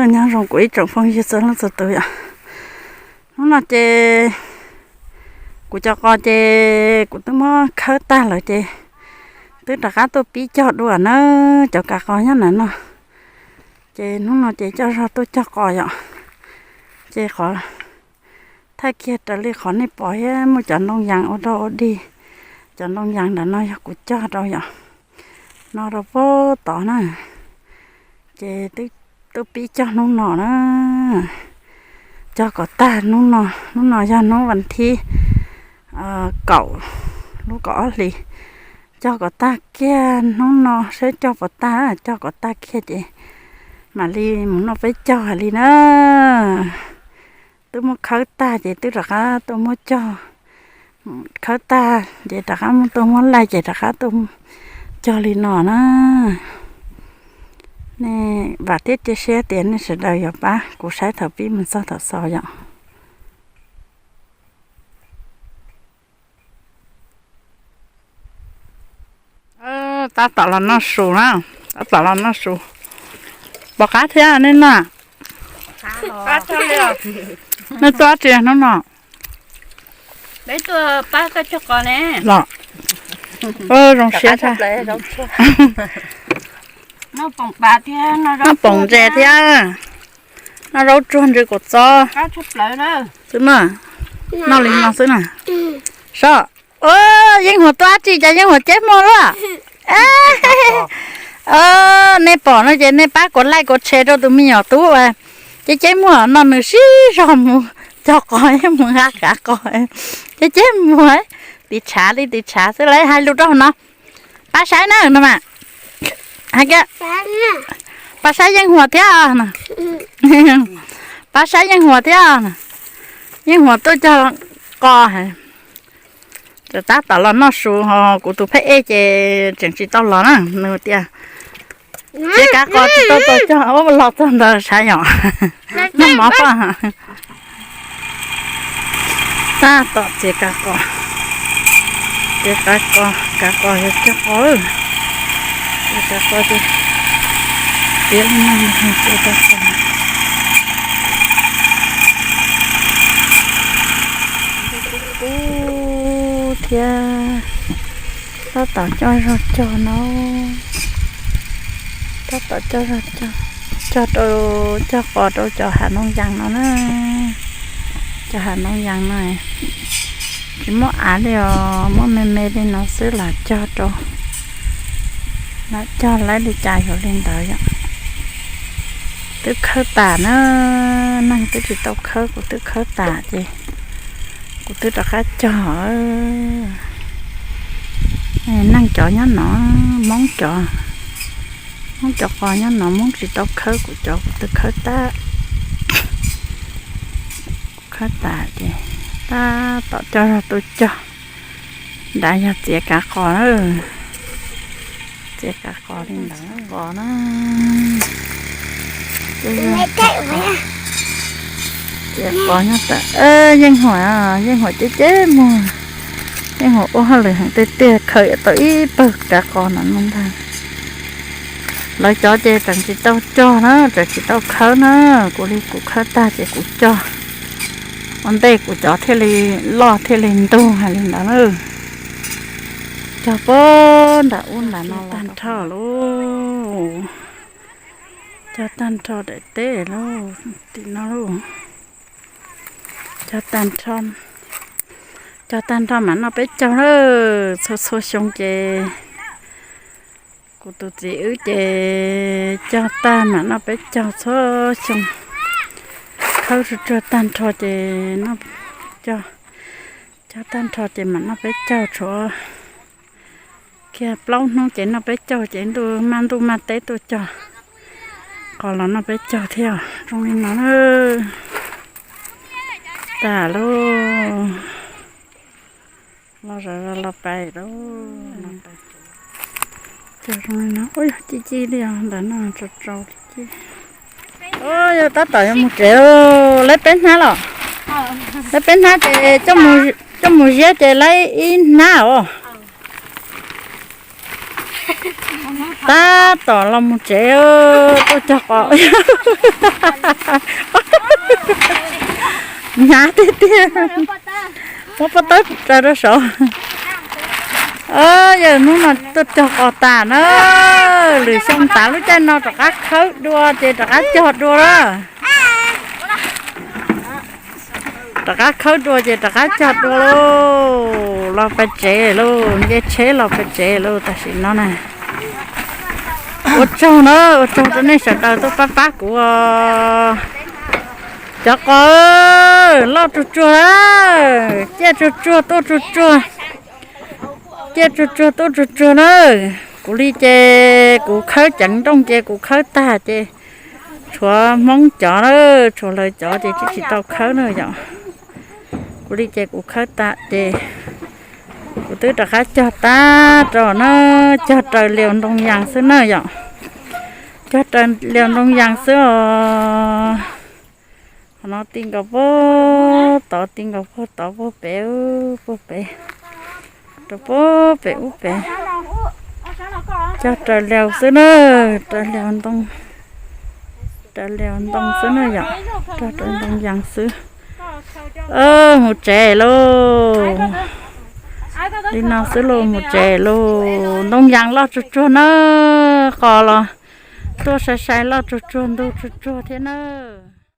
Nyob zoo kuv ib tsoom phooj ywg txhua leej txhua tus yom. Hnub no ces kuv cov qos ces kuv twb muab khawb tag lawm ces twb rov qab tuaj pib cog dua na. Cov kav qos nyob ntawm no ces hnub no ces coj zog tuaj cog qos yom. Ces qhov thaj kiag raws li qhov nej pom thiab muaj cov ntoo yas ua rau ua dig. Cov ntoo yas ntawm no yog kuv cog rau yom, no rau puag tod na. Ces twb tuaj pib cog hnub no na, cog kom tag hnub no. Hnub no yog hnub vas thib kaum lub kaum ob hlis. Cog kom tag kiag hnub no saib cog puas tag, cog kom tag kiag ces mam li mus noj peb caug hais li na. Twb muab khawb tag ces twb rov qab tuaj muab cog, khawb tag ces rov qab muab tuaj muab laij ces rov qab tuaj cog li no na. Nej vam thiab cia siab tias nej sawv daws yuav pab kuv saib thaum pib mus txog thaum xaus yom. Tab tom los noj su na, tab tom los noj su. Pom qab thiab nej noj. Nej tuaj dab tsi hnub no? Los, zoo siab. Noj poom ntses thiab, noj zaub tsuag ntsis kaum txob xwb na. Noj li no xwb na. Sob, Yeej Huas tuaj dab tsi cas Yeej Huas ceb muag luaj? Nej pom no ces nej pab kuv like kuv share rau tus me nyuam tub ceb ceb muag no, nws sib zog mus cog qos mus nqa kav qos. Ceb ceb muag, tiv tshav li tiv tshav xwb, lawv hais lus rau hauv no. Pab saib na no mas. Hais tias, pab saib Yeej Huas thiab. Pab saib Yeej Huas thiab. Yeej Huas tuaj cog qos. Tab tom los noj su ho kuv tus phab ej ces tseem tsis tau los na, nws tias txiav kav qos tsis tau tau cog, los txog ntawd sav yom. Noj mov poj. Tab tom txiav kav qos, txiav kav qos, kav qos yog cog qos, txiav kav qos ces txiav li no, txiav kav qos kub kub thiab. Tab tom coj zog cog no, tab tom coj zog cog, cog rau, cog qos rau cov hav noob yees no na. Cov hav noob yees no tsis muaj av li os, muaj me me li no xwb lam cog rau, lam cog laib li cas yuav li ntawd yom. Twb khawb tas na, neeg twb tsis tau khawb, kuv twb khawb tas ces kuv twb rov qab cog. Neeg cov nyob no, Hmoob cov, Hmoob cov qos nyob no, Hmoob tsis tau khawb, kuv cov kuv twb khawb tas. Khawb tas ces tab tom coj zog tuaj cog. Nrad yog txiav kav qos na, txiav kav qos li ntawd qos na. Txiav qos nyob tas, Yeej Huas, Yeej Huas ceb ceb muag, Yeej Huas ua hauj lwm heev tiag tiag, khaws tau ib pawg kav qos no no ntag. Lawv cov ces tseem tsis tau cog na, tseem tsis tau khawb na, kuv li kuv khawb tag ces kuv cog. Ua ntej kuv cov thiaj li loj thiaj li ntug hais li ntawd na. Cog puag nram ub nram no tag nrho lauj. Cog tag nrho daim teb lauj, tim no lauj. Cog tag nrho, cog tag nrho mam noj peb caug na. Txhua txhua xyoo ces kuv tus txiv wb ces cog tag mam noj peb caug txhua xyoo. Khawb tsuag tsuag tag nrho ces noj, cog, cog tag nrho ces mam noj peb caug, tshuav kiag plaub hnub ces noj peb caug ces ntuj maj ntuj maj teb tuaj cog qos los noj peb caug thiab. Zoo li no na. Tas lauj. Los zov los pais lauj. Cog zoo li no, ua yog ci ci li os, ntawm no tsaus tsaus li ci. Yog tab tom yuav mus tsev, lawv peb hnab los, lawv peb hnab ces coj mus ziab ces lawv ib hnab os. Tab tom los mus tsev, tuaj cog qos. Hnyav tiag tiag. Muab pob tawb raws rau saud. Yawg, hnub no tuaj cog qos tas na. Lwm xyoo tav lub caij no rov qab khawb dua ces rov qab cog dua lawm. Rov qab khawb dua ces rov qab cog dua lauj. Los pem tsev lauj, nce tsheb los pem tsev lauj tam sim no na. Ua tsaug na, ua tsaug rau nej sawv daws tuaj pab pab kuv os. Cov qos loj tsuag tsuag, ciaj tsuag tsuag tuaj tsuag tsuag, ciaj tsuag tsuag tuaj tsuag tsuag na. Kuv li ces kuv khawb ceev nrooj ces kuv khawb tag ces tshuav Hmoob cov na, tshuav lawv cov ces tsis tsis tau khawb na yom. Kuv li ces kuv khawb tas ces kuv twb rov qab cog tag rau na, cog raws liaus ntoo yas xwb na yom. Cog raws liaus ntoo yas xwb os. Qhov no ti nkaus puag tod, ti nkaus puag tod, puag pem, puag pem, rau puag pem ub pem. Cog raws liaus xwb na, raws liaus ntoo, raws liaus ntoo xwb na yom, cog raws ntoo yas xwb. Mus tsev lauj. Li no xwb lauj, mus tsev lauj. Ntoo yas loj tsuag tsuag na, qos los tuaj sai sai loj tsuag tsuag ntug tsuag tsuag thiab na.